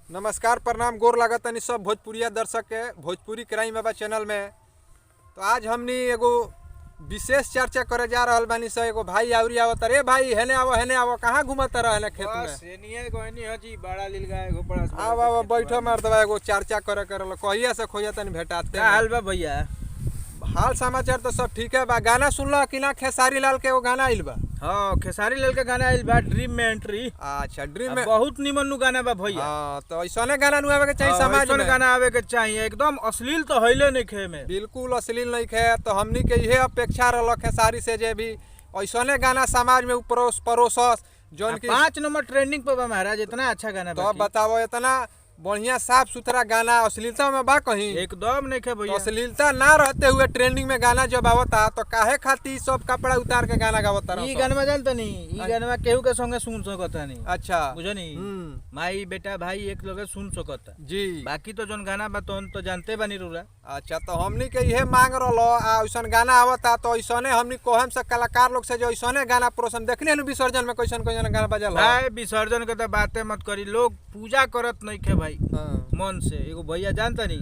नमस्कार, प्रणाम, गोर लागतनी सब भोजपुरिया दर्शक के भोजपुरी क्राइम बाबा चैनल में। तो आज हमनी एगो विशेष चर्चा करे जा रहल बानी स। एगो भाई आउरी आवत। अरे भाई, हेने आवो, हेने आवो। कहाँ घूमत रह हेने खेत में? बस एनिए गइनी ह जी, बड़ा लील गाय घोपड़ा से। आव आव, बैठो मर्दबा, एगो चर्चा करे करल। कहिया से खोजा तनी भेटाते। का हाल बा भैया? हाल समाचार तो सब ठीक है बा। गाना सुनल कि ना? खेसारी लाल के एगो गाना आइल बा। हाँ, खेसारी लाल के गाना आइल बा, ड्रीम में एंट्री। अच्छा, ड्रीम में। बहुत निमन नु गाना बा भैया। हाँ, तो ऐसने गाना नु आवे के चाहिए हाँ, समाज ऐसन में। गाना आवे के चाहिए, एकदम अश्लील तो हइले नहीं खे में। बिल्कुल अश्लील नहीं खे। तो हमनी के इहे अपेक्षा रहल खेसारी से जे भी ऐसने गाना समाज में परोस परोसस जौन की 5 नंबर ट्रेंडिंग पर बा महाराज, इतना अच्छा गाना तो बा अब बताओ, इतना बढ़िया साफ सुथरा गाना अश्लीलता में बा कहीं? एकदम नहीं खे तो भैया। अश्लीलता ना रहते हुए ट्रेंडिंग में गाना जब आवता तो काहे खातिर सब कपड़ा उतार के गाना गावता ई रह? गाना जानत नहीं, ई गाना केहू के संगे सुन सकता नहीं। अच्छा। बुझनी? माई बेटा भाई एक लगे सुन सकता। जी। बाकी तो जोन गाना बा तोन तो जानते बानी रुरा। अच्छा, तो हमनी के इहे मांग रहलो आ ऐसन गाना आवता तो ऐसने हमनी कोहम से कलाकार लोग से जो ऐसने गाना प्रोसम देखने नु विसर्जन में कैसन कैसन गाना बजल ह। भाई, विसर्जन के तो बातें मत करी, लोग पूजा करत नहीं खे भाई मन से। एगो भैया जानता नहीं,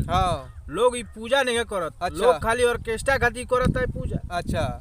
लोग ई पूजा नहीं करत। लोग खाली ऑर्केस्ट्रा खातिर करत है पूजा।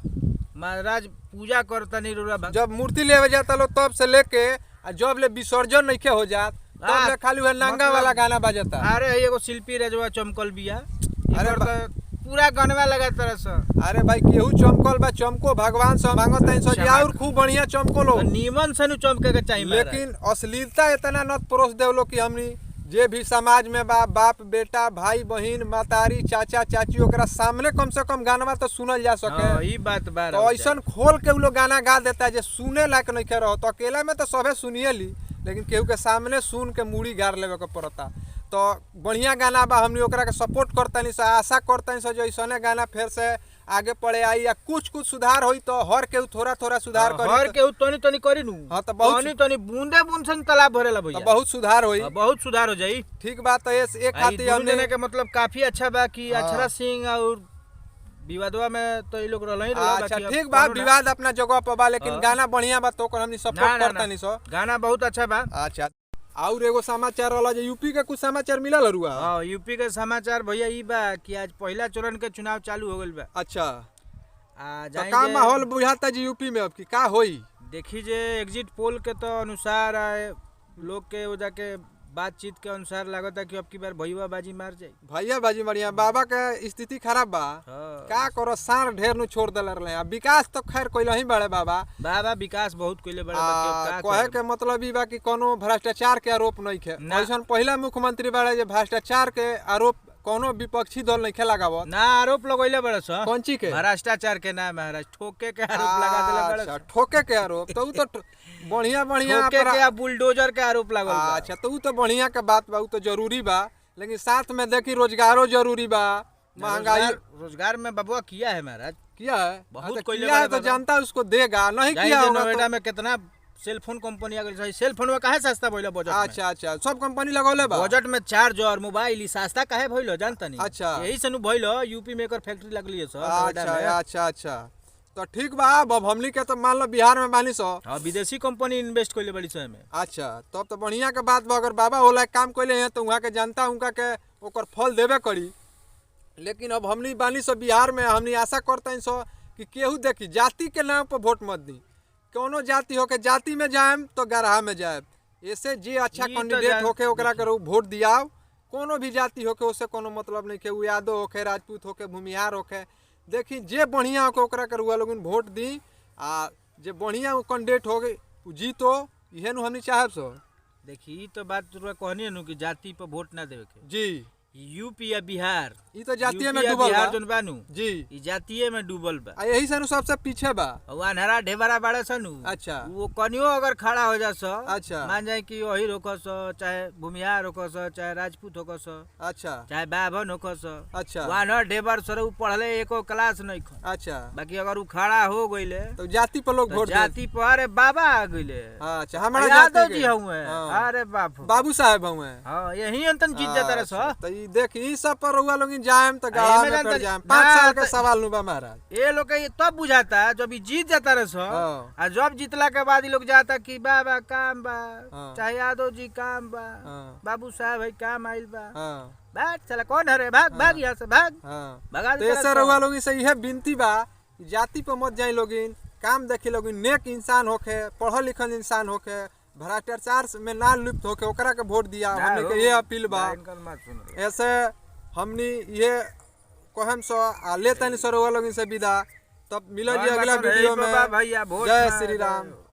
महाराज, पूजा करता नहीं रुरा जब मूर्ति लेवे जाता लो तब से लेके आ जब ले विसर्जन नइखे हो जात तब ले खाली वह नंगा वाला गाना बजता। अरे एगो शिल्पी रजवा चमकल बिया। अरे अरे पूरा गनवा लगा तरह से। अरे भाई, केहू चमकल बा चमको, भगवान से मांगत है सो क्षमा और खूब बढ़िया चमको लो। नीमन से नु चमके के चाहिए महाराज। लेकिन अश्लीलता इतना न परोस देवलो कि हमनी जे भी समाज में बा, बाप बेटा भाई बहिन मातारी चाचा चाची, ओकरा सामने कम से कम गाना तो सुनल जा सके। हाँ, ई बात बा। तो ऐसन खोल के उ लोग गाना गा देता है जे सुने लायक नहीं रहो। तो अकेला में तो सभे सुनिए ली, लेकिन केहू के सामने सुन के मूड़ी गार लेवे के पड़ता। तो बढ़िया गाना बा, हमनी ओकरा के सपोर्ट करतनी से, आशा करतनी से जो ऐसने गाना फिर से आगे पड़े आई या कुछ कुछ सुधार होई तो हर केहू थोड़ा थोड़ा सुधार करी हर केहू तनी तनी करी नु। हाँ, तो बहुत तनी तनी बूंदे बूंद से तालाब भरेला तो भैया। बहुत सुधार होई। हाँ, बहुत सुधार हो जाई। ठीक बात है, एक आ, ई खातिर दुनू हमने जना के मतलब काफी अच्छा बा कि अक्षरा सिंह और विवादवा में तो ये लोग रहल ही रहल। अच्छा बाकी अब ठीक बा। कौनो ना। विवाद अपना जगह पर बा, लेकिन गाना बढ़िया बा तो ओकर हमनी ना, सपोर्ट ना, ना। करतनी सो। गाना बहुत अच्छा बा। अच्छा, और एगो समाचार रहला जे यूपी के कुछ समाचार मिलल हरुआ? हाँ, यूपी के समाचार भैया ई बा कि आज पहला चरण के चुनाव चालू हो गइल बा। आ तो जाई का माहौल बुझाता जी यूपी में अब की का होई? देखी जे एग्जिट पोल के तो अनुसार आए लोग के वो जाके बातचीत के अनुसार लागता कि अब की बार भैया बाजी मार जाई। भैया बाजी बढ़िया, बाबा के स्थिति खराब बा। का करो, सार ढेर नु छोड़ देले रहले। आ विकास तो खैर कइल ही बड़े बाबा। बाबा विकास बहुत कइले बड़े, बाकी अब आ, का कहे करे? के मतलब ई बा कि कोनो भ्रष्टाचार के आरोप नहीं खे। ना। ऐसन पहिला मुख्यमंत्री बाड़े जे भ्रष्टाचार के आरोप कोनो विपक्षी दल नहीं लगावत। ना आरोप लगैले बड़े स कौन के? भ्रष्टाचार के ना महाराज, ठोके के आरोप लगा देले बड़े अच्छा, स। ठोके के आरोप तो उ तो बढ़िया बढ़िया ठोके के आ बुलडोजर के आरोप लागल बा। अच्छा, तो उ तो बढ़िया के बात बा, उ तो जरूरी बा, लेकिन साथ में देखी रोजगारो जरूरी बा, महंगाई। रोजगार में बबुआ किया है महाराज। किया है बहुत अच्छा, कोयले किया है वाला तो बाबा। जनता उसको देगा नहीं जाई किया जे होगा नोएडा तो में कितना सेलफोन कंपनी आ गइल छै, सेलफोन काहे सस्ता भइल बजट में? अच्छा अच्छा, सब कंपनी लगौले बा। बजट में चार्जर मोबाइल ई सस्ता काहे भइल जानता नहीं? यही से नु भइल, यूपी में एकर फैक्ट्री लगली है सर नोएडा अच्छा में। अच्छा अच्छा, तो ठीक बा। अब हमनी के तो मान लो बिहार में बानी सो। हाँ, विदेशी कंपनी इन्वेस्ट कइले बड़ी सो एमे। अच्छा, तब तो बढ़िया के बात बा। अगर बाबा होला काम कैले हैं तो वहाँ के जनता उनका के ओकर फल देबे करी। लेकिन अब हमनी बानी सो बिहार में, हमनी आशा करते हैं सो कि केहू देखी जाति के नाम पर वोट मत दी। कोनो जाति होके, जाति में जाएम तो गरहा में जाएम। ऐसे जे अच्छा ई तो कैंडिडेट होके ओकरा के वोट दियाओ, कोनो भी जाति होके उससे कोनो मतलब नहीं के, उ यादव होके, राजपूत होके, भूमिहार होके, देखी जे बढ़िया होके ओकरा के रुआ लोगन वोट दी आ जे बढ़िया कैंडिडेट होके उ जीतो, इहे नु हमनी चाहब सो। देखी, ई तो बात तोरा कहनी नु कि जाति पर वोट ना देवे के। जी। यूपी या बिहार ई तो जातीय में यूपी या डूबल बिहार बा। जोन बानू जी। ई जातीय में डूबल बा। आ यही से नु सबसे पीछे बा। वो अनहरा ढेबरा बाड़े सन। वो कनियो अगर खड़ा हो जा स, मान जाए कि वही रोकस, चाहे भूमिहार होकस, चाहे राजपूत होकस, चाहे बाभन होकस, वो अनहर ढेबर सर उ पढ़ले एको क्लास नहीं ख। बाकी अगर उ खड़ा हो गइले तो जाति पर लोग तो वोट दे। जाति पर अरे बाबा आ गइले। अच्छा, हमारा यादव जाति जी के। हुए। अरे बाप। बाबू साहेब हुए। हाँ, यही अंतन जीत जाता रहे स। तो ई देख ई सब पर रउआ लोग जाएम त गड़ा एमे में पड़ जानता- जाएम। 5 ना, साल के त- सवाल नु बा महाराज। ये लोग के ये तब बुझाता जब ये जीत जाता रहे सर, हाँ। आ जब जीतला के बाद ये लोग जाता कि बाबा काम बा, हाँ। चाहे यादव जी काम बा, हाँ। बाबू साहब है काम आइल बा, हाँ भाग चला कौन हरे भाग भाग यहाँ से भाग हाँ। भगा तो देता ऐसे रहे रउआ सब। लोगन से इहे विनती बा कि जाति पर मत जाई लोगिन, काम देखी लोगिन, नेक इंसान होखे, पढ़ल लिखल इंसान होखे, भ्रष्टाचार में ना लिप्त होखे, ओकरा के वोट दिया। ना हमनी हो, के ये अपील बा। ना, इनकर मत सुनो। ऐसे हमनी ये कहम सो आ ले तनी सो रउआ लोगिन से विदा। तब मिलल जी अगला वीडियो में। भैया वोट जय ना श्री राम। दो।